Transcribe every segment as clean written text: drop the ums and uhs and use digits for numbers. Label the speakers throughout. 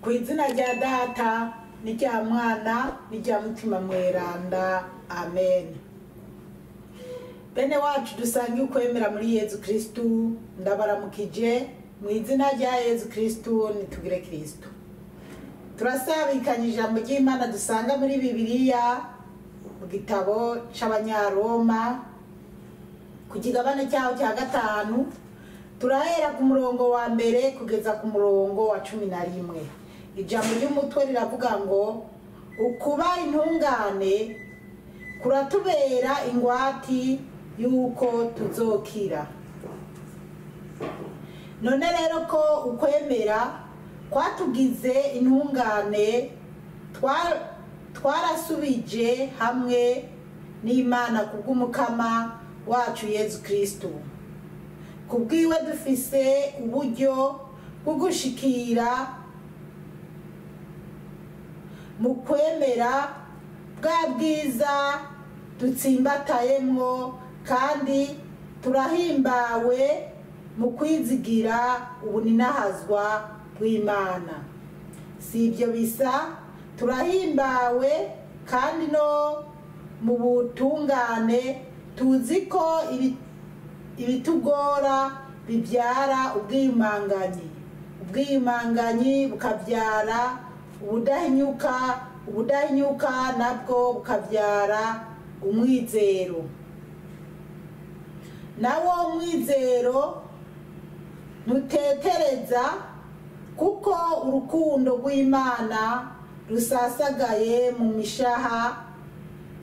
Speaker 1: Ku izina rya Data n'irya Mwana n'irya Mutima Mweranda, amen. Bene wacu dusangiye ukwemera muri Yezu Kristu, ndabaramukije mu izina rya Yezu Kristu. Nitugire Kristu. Turasabikanya ijambo ry'Imana dusanga muri Bibiliya mu gitabo c'Abanyaroma ku kigabane cyaho cya 5, turahera ku murongo wa 1 kugeza ku murongo wa 11. Ijambo ry'umutwe riravuga ngo ukuba intungane kuratubera ingwati yuko tuzokira. None rero ko ukwemera kwatugize intungane, twarasubije hamwe n'Imana kubw'Umukama wacu Yezu Kristu. Kubwiwe dufise uburyo bwo gushikira mu kwemera bwa bwiza dutsimbatayemwo, kandi turahimbawe mu kwizigira ubuninahazwa bw'Imana. Si ibyo bisa, turahimbawe kandi no mu butungane tuzi ko ibitugora bibyara ubwimanganyi, ubwimanganyi bukabyara ubudahinyuka, ubudahinyuka nabwo bukabyara umwizero, nawo umwizero ntutetereza, kuko urukundo rw'Imana rusasagaye mu mishaha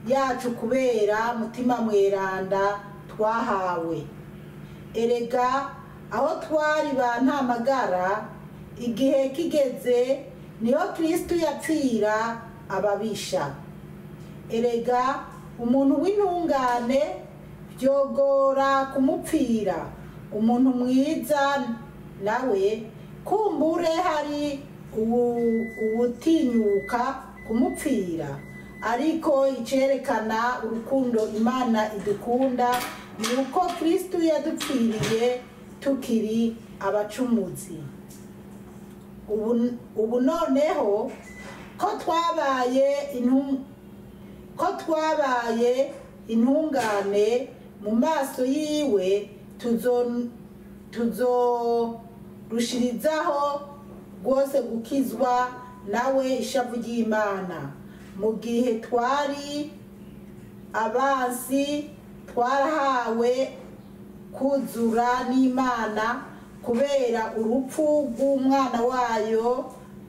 Speaker 1: yacu kubera Mutima Mweranda twahawe. Erega aho twari ba ntamagara, igihe kigeze niho Kristu yapfira ababisha. Erega umuntu w'intungane byogora kumupfira, umuntu mwiza nawe kumbure hari uwutinyuka kumupfira. Ariko icerekana urukundo Imana idukunda ni uko Kristu yadupfiriye tukiri abacumuzi. Ubu noneho ko twabaye intungane mu maso yiwe, tuzorushirizaho rwose gukizwa nawe ishavu ry'Imana. Mu gihe twari abansi, twarahawe kuzura n'Imana kubera urupfu rw'umwana wayo.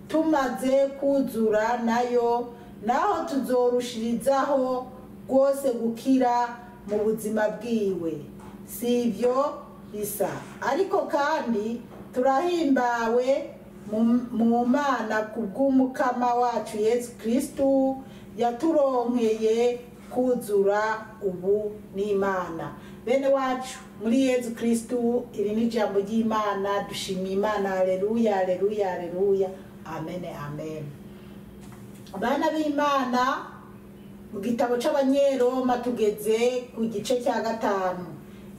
Speaker 1: Tumaze kuzura nayo, naho tuzorushirizaho rwose gukira mu buzima bwiwe. Si ibyo bisa, ariko kandi turahimbawe mu Mana kubw'Umukama wacu Yezu Kristu yaturonkeye kuzura ubu n'Imana. Bene wacu muri Yezu Kristu, iri ni ijambo ry'Imana. Dushimiye Imana. Haleluya, haleluya, haleluya, amen, amen. Bana b'Imana, mu gitabo c'Abanyeroma tugeze ku gice cya 5.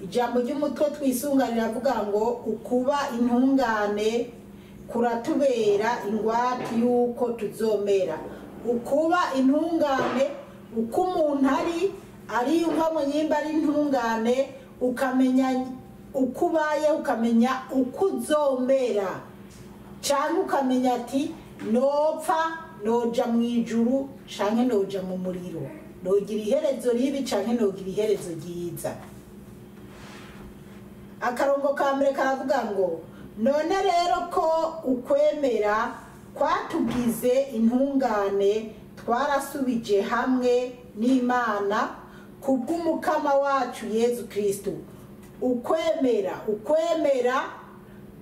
Speaker 1: Ijambo ry'umutwe twisunga riravuga ngo ukuba intungane kuratubera ingwate yuko tuzomera. Ukuba intungane, uko umuntu ari ariyumva mu nyimba ari intungane, ukamenya uko ubaye, ukamenya uko uzomera, canke ukamenya ati nopfa noja mu ijuru canke noja mu muriro, nogira iherezo ribi canke nogira iherezo ryiza. Akarongo ka mbere karavuga ngo none rero ko ukwemera kwatugize intungane, twarasubije hamwe n'Imana kubw'Umukama wacu Yezu Kristu. Ukwemera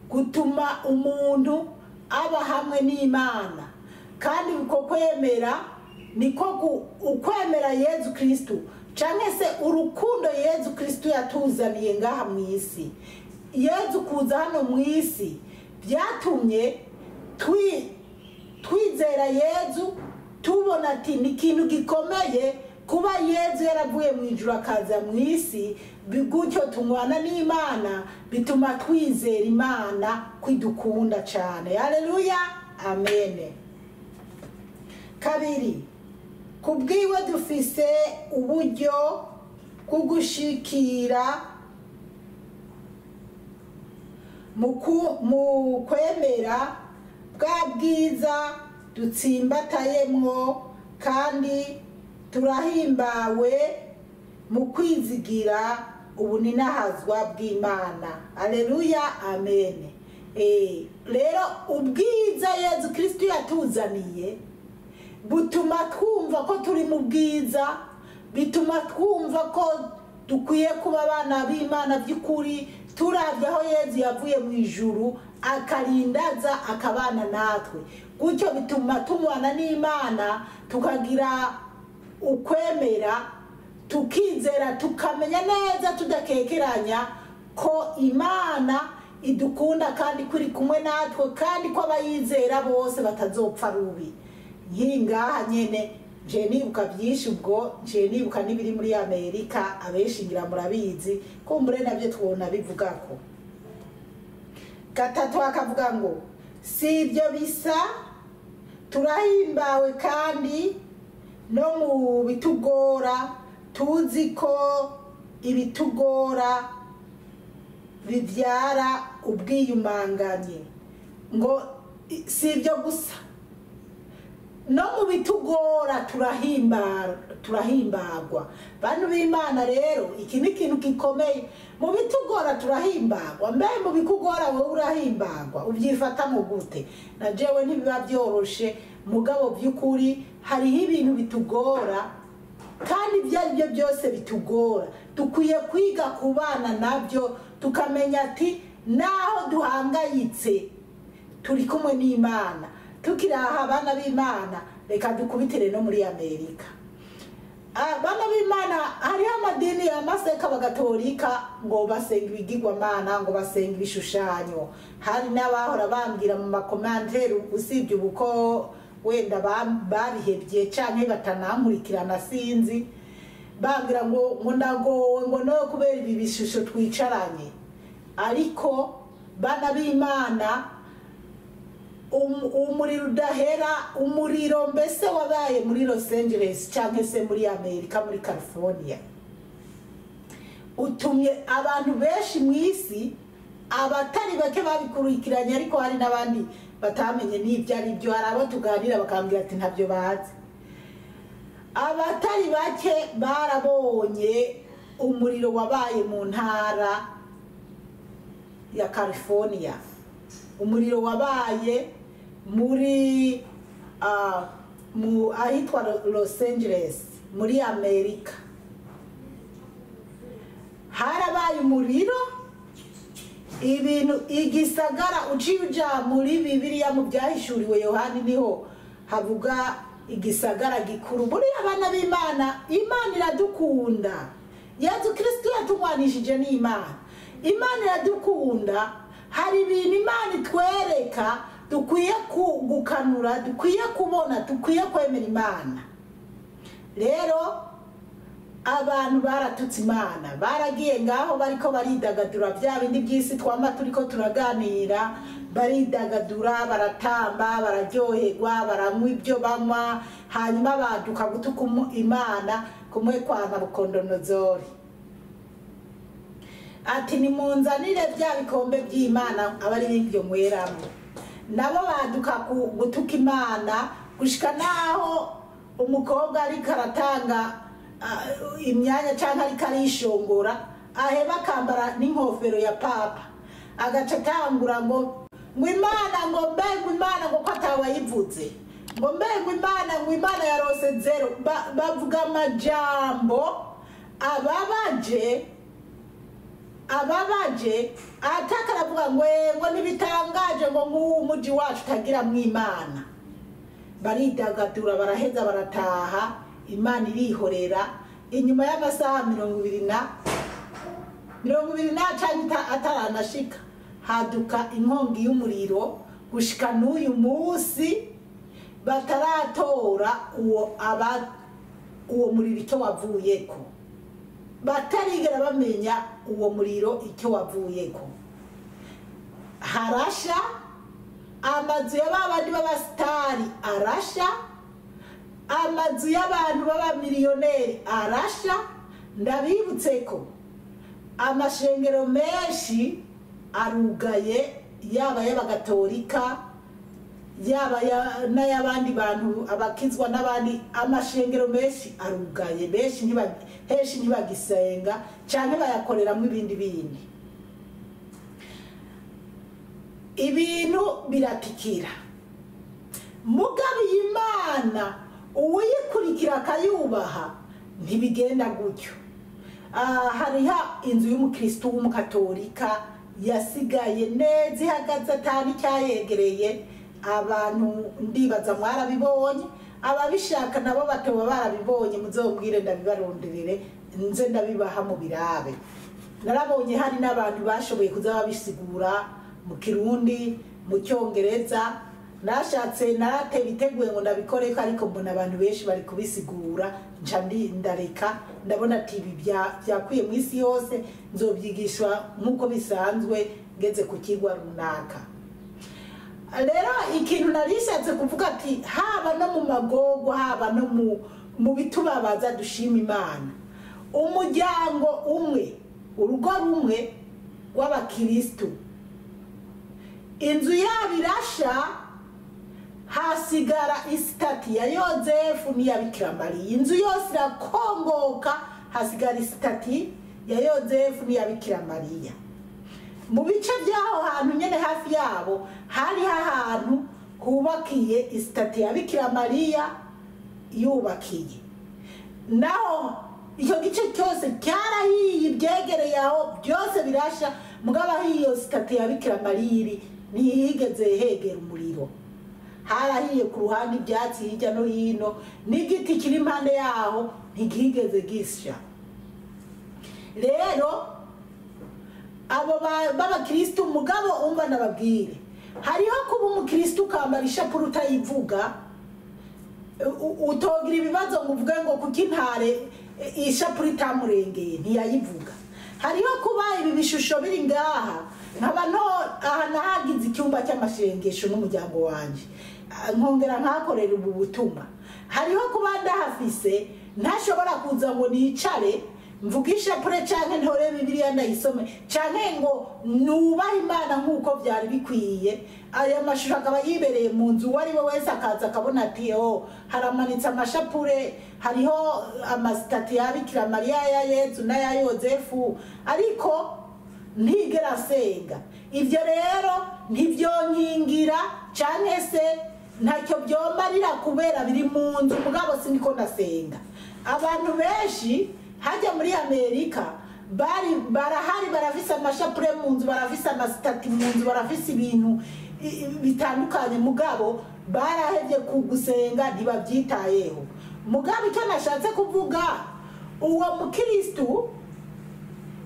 Speaker 1: gutuma umuntu aba hamwe n'Imana, kandi uko kwemera niko ukwemera Yezu Kristu canke se urukundo Yezu Kristu yatuzaniye ngaha mu isi. Yezu kuza hano mu isi byatumye twizera Yezu, tubona ati ni ikintu gikomeye kuba Yezu yaravuye mu ijuru akaza mu isi. Gutyo tunywana n'Imana, bituma twizera Imana kwidukunda cyane. Haleluya. Amen. Kabiri, kubwiwe dufise uburyo bwo gushikira mu kwemera bwa bwiza dutsimbatayemwo, kandi turahimbawe mu kwizigira ubuninahazwa bw'Imana. Aleluya, amen. Rero ubwiza Yezu Kristo yatuzaniye butuma twumva ko turi mu bwiza, bituma twumva ko dukwiye kuba abana b'Imana by'ukuri. Turavye aho Yezu yavuye mu ijuru akarindaza akabana natwe, gutyo bituma tumwana n'Imana, tukagira ukwemera, tukizera, tukamenya neza tudakekeranya ko Imana idukunda kandi kuri kumwe natwe, kandi ko abayizera bose batazopfa rubi. Nkingaha nyene nje nibuka byinshi, ubwo nje nibuka n'ibiri muri Amerika, abenshi ngira murabizi, kumbure nabyo twona bivugako. Gatatu akavuga ngo si ibyo bisa, turahimbawe kandi no mu bitugora, tuzi ko ibitugora bibyara ubwiyumanganye. Ngo si ibyo gusa, no mu bitugora turahimbagwa. Bantu b'Imana rero iki ni ikintu gikomeye. Mu bitugora turahimbagwa. Mbe mu bikugora wowe urahimbagwa, ubyifata mu gute? Na jewe ntibiba byoroshe, mugabo by'ukuri hariho ibintu bitugora, kandi ibyo ari byo byose bitugora dukwiye kwiga kubana nabyo, tukamenya ati naho duhangayitse turi kumwe n'Imana. Tukiraha abana b'Imana, reka dukubitire no muri Amerika. Abana b'Imana, hariho amadini ya maseka bagatolika ngo basenga ibigirwamana, ngo basenga ibishushanyo. Hari n'abahora bambwira mu makomantere, usibye ubuko wenda babihebye canke batanankurikirana sinzi, bambwira ngo ndagowe, ngo no kubera ibi bishusho twicaranye. Ariko bana b'Imana, umuriro udahera, umuriro mbese wabaye muri Los Angeles cyangwa se muri Amerika, muri California, utumye abantu benshi mu isi, abatari bake babikurikiranye, ariko hari n'abandi batamenye n'ibyo ari byo. Hari abo tuganira bakambwira ati ntabyo bazi. Abatari bake barabonye umuriro wabaye mu ntara ya California, umuriro wabaye muri mu ahitwa Los Angeles muri Amerika. Harabaye umuriro, ibintu igisagara uciye uja muri Bibiliya mu byahishuriwe Yohani niho havuga igisagara gikuru. Muri abana b'Imana, Imana iradukunda. Yezu Kristo yatungwanishije n'Imana. Imana iradukunda. Hari ibintu Imana itwereka dukwiye gukanura, dukwiye kubona, dukwiye kwemera Imana. Rero abantu baratutse Imana, baragiye ngaho bariko baridagadura bya bindi by'isi twama turiko turaganira, baridagadura, baratamba, bararyoherwa, baranywa ibyo banywa, hanyuma baduka gutuka Imana kumwe kwa Nabukodonozori. Ati nimunzanire bya bikombe by'Imana abari ibyo mweramo. Nabo baduka gutuka Imana gushika naho umukobwa ariko aratanga imyanya canke ariko arishongora, aheba akambara n'inkofero ya papa, agaca atangura ngo Imana, ngo mbe ngo Imana, ngo ko atawayivuze, ngo mbe ngo Imana, ngo Imana yarose zero. Bavuga amajambo ababaje, ataka aravuga ngo ngo ntibitangaje ngo nk'uwo muji wacu utagira mu Imana. Baridagadura, baraheza, barataha. Imana irihorera. Inyuma y'amasaha 24 canke ataranashika, haduka inkongi y'umuriro gushika n'uyu munsi bataratora uwo muriro icyo wavuyeko, batarigera bamenya uwo muriro icyo wavuyeko. Harasha Amazu y'abandi b'abasitari arasha, amazu y'abantu b'abamiliyoneri arasha. Ndabibutse ko amashengero menshi arugaye, yaba y'abagatolika, yaba n'ay'abandi bantu abakizwa n'abandi. Amashengero menshi arugaye, benshi henshi ntibagisenga canke bayakoreramo ibindi bindi. Ibintu biratikira. Mugabo Imana uwiyikurikira akayubaha ntibigenda gutyo. Hariho inzu y'umukristo w'umukatolika yasigaye neza ihagaze atari cyayegereye abantu, ndibaza mwarabibonye. Ababishaka nabo batoba barabibonye, muzombwire ndabibaronderere nze ndabibaha mu birabe. Narabonye hari n'abantu bashoboye kuza babisigura mu Kirundi, mu Cyongereza. Nashatse narate biteguye ngo ndabikoreko, ariko mbona abantu benshi bari kubisigura, nca ndareka. Ndabona ati ibi byakwiye mu isi yose, nzobyigishwa nk'uko bisanzwe ngeze ku kigwa runaka. Rero ikintu narishatse kuvuga ati haba no mu magorwa, haba no mu bitubabaza, dushima Imana. Umuryango umwe, urugo rumwe rw'abakiristu, inzu yabo irasha, hasigara isitati ya Yozefu n'iya Bikira Mariya. Inzu yose irakongoka, hasigara isitati ya Yozefu n'iya Bikira Mariya. Mu bice by'aho hantu nyene hafi yabo hariho ahantu hubakiye isitati ya Bikira Mariya yubakiye, naho icyo gice cyose cyarahiye, ibyegereye aho byose birasha. Mugabo aho iyo sitati ya Bikira Mariya iri ntiyigeze hegera umuriro, harahiye ku ruhande, ibyatsi hirya no hino, n'igiti kiri impande yaho ntigigeze gisha. Rero abo b'abakristu, mugabo umva ndababwire, hariho kuba umukristu ukambara ishapure utayivuga, utogira ibibazo ngo uvuge ngo kuki intare ishapure itamurengeye, ntiyayivuga. Hariho kuba ibi bishusho biri ngaha, nkaba no aha nahagize icyumba cy'amashengesho n'umuryango wanje, nkongera nkakorera ubu butumwa. Hariho kuba ndahafise ntashobora kuza ngo nicare mvuge ishapure canke ntore Bibiliya ndayisome canke ngo nubahe Imana nk'uko byari bikwiye. Aya mashusho akaba yibereye mu nzu, uwo ari we wese akaza akabona ati oh, haramanitse amashapure, hariho amasitati ya Bikira Mariya, ya Yezu n'aya Yozefu, ariko ntigera asenga. Ibyo rero ntibyonkingira canke se ntacyo byomarira kubera biri mu nzu, mugabo siniko ndasenga. Abantu benshi hajya muri Amerika bari barahari, barafise amashapure mu nzu, barafise amasitati mu nzu, barafise ibintu bitandukanye, mugabo barahevye kugusenga, ntibabyitayeho. Mugabo icyo nashatse kuvuga, uwo mukristu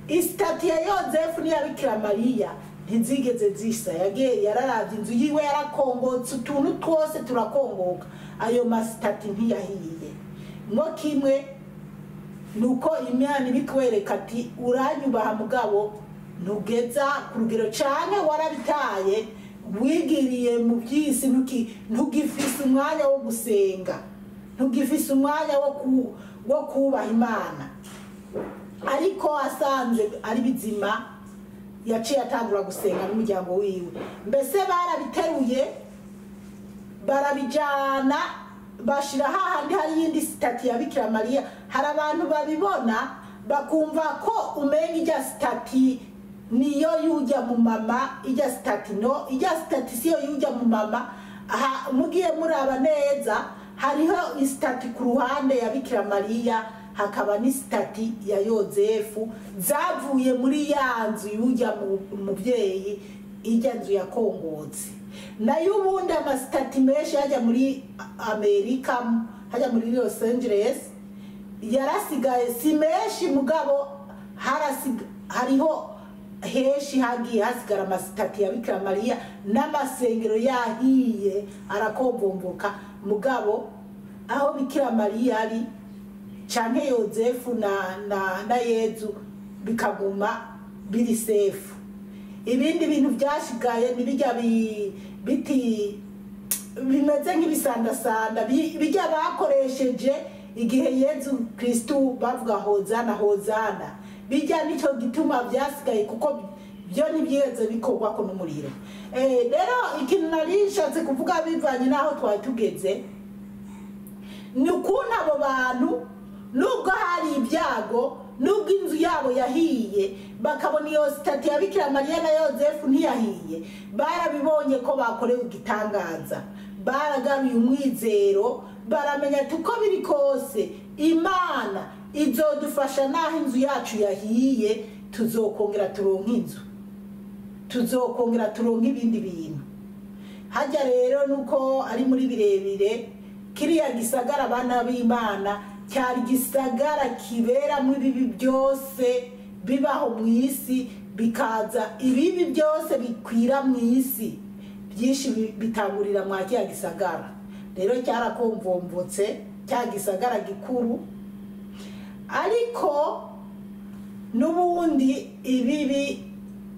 Speaker 1: isitati ya Yozefu n'iya Bikira Mariya ntizigeze zisa. Yagiye yararavye inzu yiwe yarakongotse, utuntu twose turakongoka, ayo masitati ntiyahiye. Mwo kimwe nuko Imana ibikwereka ati uranyubaha mugabo ntugeza ku rugero, canke warabitaye, wigiriye mu by'isi, ntugifise umwanya wo gusenga, ntugifise umwanya wo kubaha Imana. Ariko asanze ari bizima, yaciye atangura gusenga n'umuryango wiwe. Mbese barabiteruye barabijana bashira hahandi hari iyindi sitati ya Bikira Mariya. Hari abantu babibona bakumva ko umenga ijya sitati niyo yujya mu mama, ijya sitati no, ijya sitati siyo yujya mu mama. Aha mugiye muraba neza, hariho isitati ku ruhande ya Bikira Mariya, hakaba n'isitati ya Yozefu, zavuye muri ya nzu yujya mubyeyi, ijya nzu yakongotse. Nayo ubundi amasitati menshi hajya muri Amerika, hajya muri Los Angeles, yarasigaye si menshi, mugabo hariho henshi hagiye hasigara amasitati ya Bikira Mariya n'amasengero yahiye arakombomboka. Mugabo aho Bikira Mariya ari canke Yozefu na Yezu bikaguma biri sefu. Ibindi bintu byashigaye nibijya biti bimeze nk'ibisandasanda bijya bakoresheje igihe Yezu Kristu bavuga hozana hozana, bijya nicyo gituma byasigaye kuko byo ntibyigeze bikorwa ko n'umuriro. Rero ikintu nari nshatse kuvuga bivanye n'aho twari tugeze ni ukuntu abo bantu nubwo hari ibyago, nubwo inzu yabo yahiye, bakabona iyo sitati ya Bikira Mariya na Yozefu ntiyahiye, barabibonye ko bakorewe igitangaza, baragaruye umwizero, baramenya ati uko biri kose Imana izodufasha naho inzu yacu yahiye, tuzokongera turonka inzu, tuzokongera turonka ibindi bintu. Hajya rero nuko ari muri birebire, kiriya gisagara abana b'Imana cyari gisagara kiberamo ibibi byose bibaho mu isi, bikaza ibibi byose bikwira mu isi, byinshi bitangurira mwa kiriya gisagara. Rero cyarakomvomvotse cya gisagara gikuru, ariko n'ubundi ibibi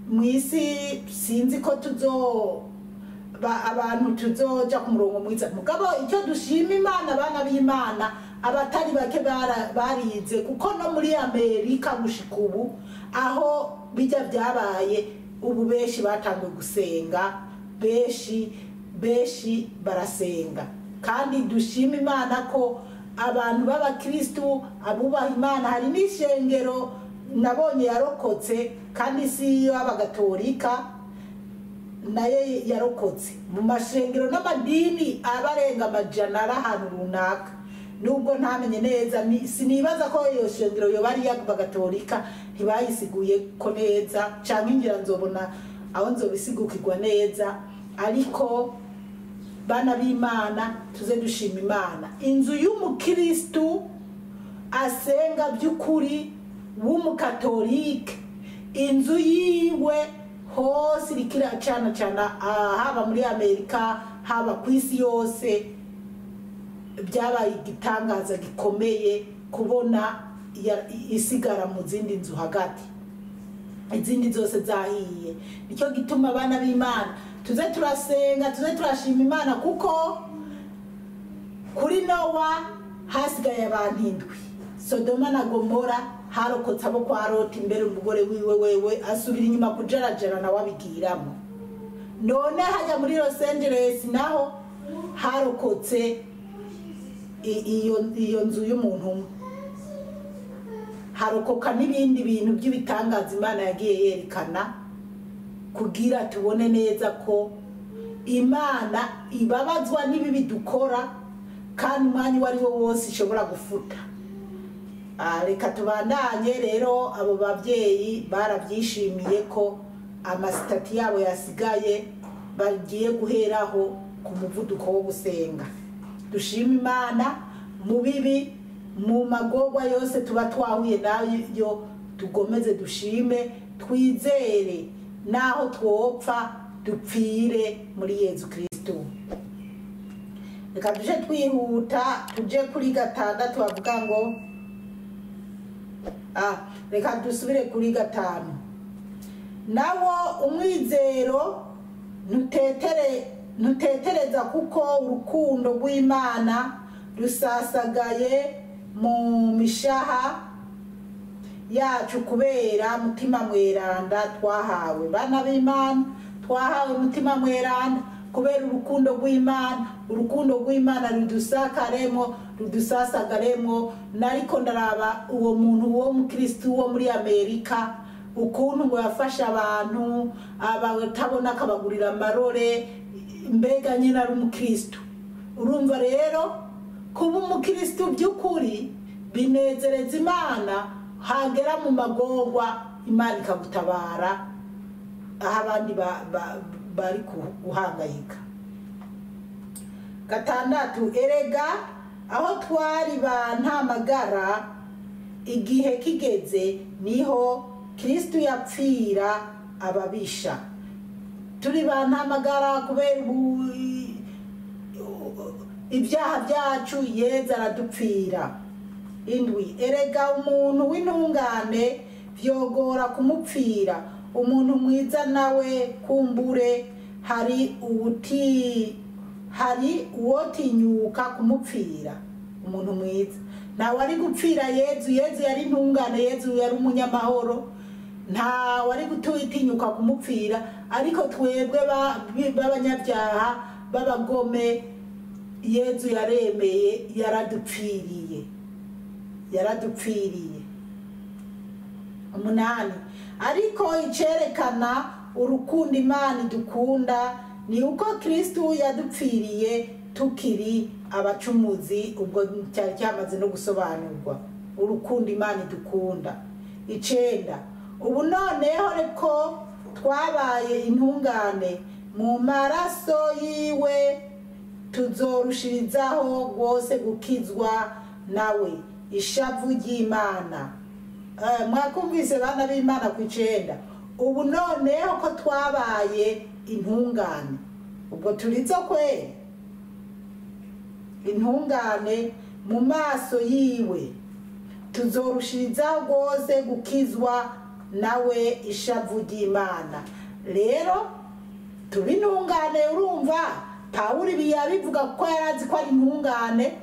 Speaker 1: mu isi sinzi ko tuzo abantu tuzoja ku murongo mwiza. Mugabo icyo dushima Imana, abana b'Imana abatari bake barize, kuko no muri Amerika gushika ubu aho bijya byabaye ubu benshi batanguye gusenga, benshi barasenga. Kandi dushima Imana ko abantu b'abakristu abubaha Imana, hari n'ishengero nabonye yarokotse, kandi si yo abagatolika nayo yarokotse. Mu mashengero n'amadini abarenga amajana ari ahantu runaka, nubwo ntamenye neza, sinibaza ko iyo shengero yoba ari iy'abagatolika, ntibayisiguye ko neza, canke ngira nzobona aho nzobisigukirwa neza. Ariko bana b'Imana tuze dushima Imana. Inzu y'umukristu asenga by'ukuri w'umukatolike, inzu yiwe hose irikira cana cana, haba muri Amerika haba ku isi yose, byabaye igitangaza gikomeye kubona isigara mu zindi nzu hagati, izindi zose zahiye. Nicyo gituma abana b'Imana tuze turasenga, tuze turashima Imana, kuko kuri Nowa hasigaye abantu 7. Sodoma na Gomora harokotse abo kwa Loti, imbere umugore wiwe wewe asubira inyuma kujarajara nawe abigiramo. None hajya muri Los Angeles naho harokotse iyo nzu y'umuntu umwe, harokoka n'ibindi bintu by'ibitangaza Imana yagiye yerekana kugira tubone neza ko Imana ibabazwa n'ibibi dukora, kandi umwanya uwo ari wo wose ishobora gufuta. Reka tubandanye rero. Abo babyeyi barabyishimiye ko amasitati yabo yasigaye, bagiye guheraho ku muvuduko wo gusenga. Dushima Imana mu bibi, mu magorwa yose tuba twahuye nayo, tugomeze dushime, twizere naho twopfa dupfire muri Yezu Kristu. Reka tuje twihuta tuje kuri 6, bavuga ngo reka dusubire kuri 5. Nawo umwizero ntutetereza, kuko urukundo rw'Imana rusasagaye mu mishaha yacu kubera mutima mweranda twahawe. Bana b'Imana twahawe mutima mweranda kubera urukundo rw'Imana. Urukundo rw'Imana rudusakaremo, rudusasagaremo. Nariko ndaraba uwo muntu wo mukristu wo muri Amerika, ukuntu ngo yafasha abantu abatabona akabagurira amarore, mbega nyine ari umukristu. Urumva rero kuba umukristu by'ukuri binezereza Imana, hagera mu magorwa Imana ikagutabara aho abandi bari guhangayika. 6, erega aho twari ba ntamagara igihe kigeze niho Kristu yapfira ababisha. Turi ba ntamagara kubera ibyaha byacu, Yezu aradupfira. 7, erega umuntu w'intungane vyogora kumupfira, Umuntu mwiza nawe kumbure hari uwotinyuka kumupfira. Umuntu mwiza ntawe ari gupfira Yezu. Yezu yari intungane, Yezu yari umunyamahoro, ntawe ari gutinyuka kumupfira. Ariko twebwe b'abanyabyaha b'abagome, Yezu yaremeye, yaradupfiriye, yaradupfiriye. 8. Ariko icerekana urukundo Imana idukunda ni uko Kristu yadupfiriye tukiri abacumuzi. Ubwo cyari cyamaze no gusobanurwa urukundo Imana idukunda. 9. Ubu noneho ko twabaye intungane mu maraso yiwe, tuzorushirizaho rwose gukizwa nawe ishavu ry'Imana. Mwakumvise bana b'Imana ku 9. Ubu noneho ko twabaye intungane, ubwo turizo kweri intungane mu maso yiwe, tuzorushirizaho rwose gukizwa nawe ishavu ry'Imana. Rero tubintungane. Urumva Pawulo ibi yabivuga kuko yarazi ko ari intungane,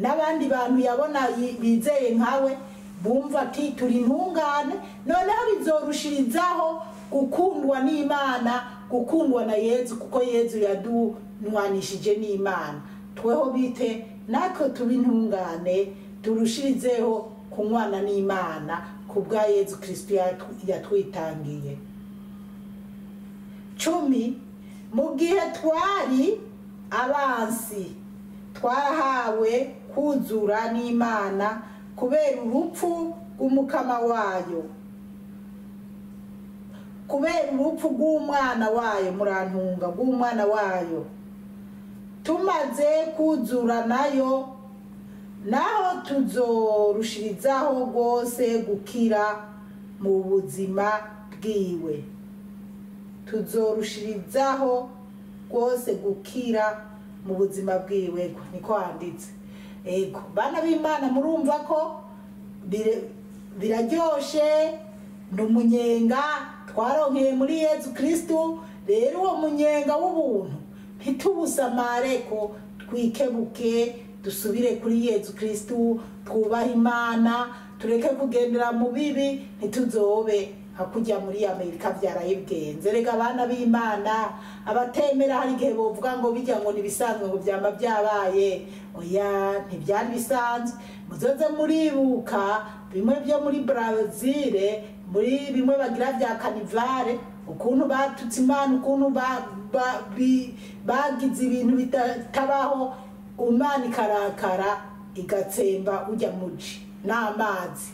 Speaker 1: n'abandi bantu yabona bizeye nkawe bumva ati turi intungane. Noneho bizorushirizaho gukundwa n'Imana, gukundwa na Yezu, kuko Yezu yadunwanishije n'Imana. Tweho bite natwe tuba intungane, turushirizeho kunywana n'Imana kubwa Yezu Kristo yatwitangiye. 10. Mu gihe twari abansi, twarahawe kuzura n'Imana kubera urupfu rw'umukama wayo, kubera urupfu rw'umwana wayo, murantunga, rw'umwana wayo. Tumaze kuzura nayo, naho tuzorushirizaho rwose gukira mu buzima bwiwe. Tuzorushirizaho rwose gukira mu buzima bwiwe, niko handitse. Ego bana b'Imana, murumva ko biraryoshe, ni umunyenga twaronkeye muri Yezu Kristu. Rero uwo munyenga w'ubuntu ntitubusamare, ko twikebuke dusubire kuri Yezu Kristu, twubahe Imana, tureke kugendera mu bibi, ntituzobe hakujya muri Amerika byarayibwenze. Rega abana b'Imana, abatemera hari igihe bovuga ngo bijya ngo nibisanzwe, ngo byamba byabaye. Oya, ntibyari bisanzwe. Muzoze muribuka bimwe byo muri Brazil, muri bimwe bagira bya carnivale, ukuntu batutse Imana, ukuntu bagize ibintu bitabaho, Imana ikarakara igatsemba ujya muji n'amazi.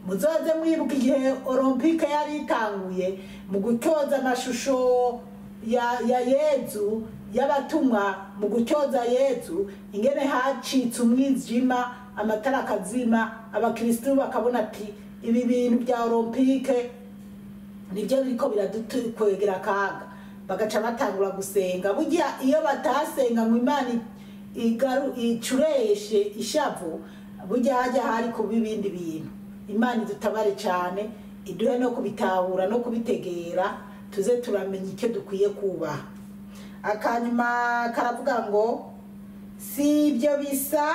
Speaker 1: Muzoze mwibuka igihe Olympique yari itanguye mu gutyoza amashusho ya Yezu, y'abatumwa, mu gutyoza Yezu, ingene hacitse umwijima, amatara akazima, abakristu bakabona ati ibi bintu bya Olympique nibyo biriko biradukwegera akaga, bagaca batangura gusenga. Burya iyo batasenga ngo Imana icureshe ishavu, burya hajya hari kuba ibindi bintu. Imana idutabare cyane, iduhe no kubitahura no kubitegera, tuze turamenya icyo dukwiye kubaha. Akanyuma karavuga ngo si ibyo bisa,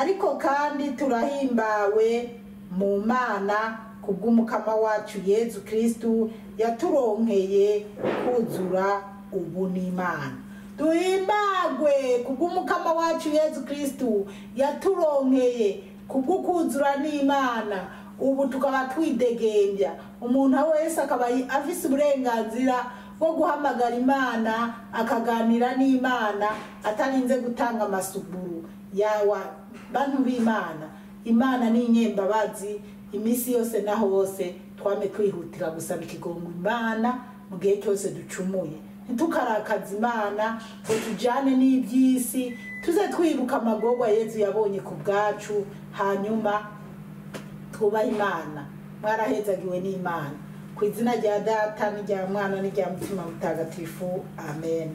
Speaker 1: ariko kandi turahimbawe mu Mana kubw'umukama wacu Yezu Kristu yaturonkeye kuzura ubu n'Imana. Duhimbagwe kubw'umukama wacu Yezu Kristu yaturonkeye kubw'ukuzura n'Imana. Ubu tukaba twidegembya, umuntu wese akaba afise uburenganzira bwo guhamagara Imana, akaganira n'Imana atarinze gutanga amasuguru yawa. Bantu b'Imana, Imana ni inyembabazi, iminsi yose na hose twame twihutira gusaba ikigongo Imana mu gihe cyose ducumuye. Ntitukarakaze Imana ngo tujane n'iby'isi, tuze twibuka amagorwa Yezu yabonye ku bwacu, hanyuma twubahe Imana. Mwarahezagiwe n'Imana. Ku izina rya Data n'irya Mwana n'irya Mutima Mutagatifu, amen.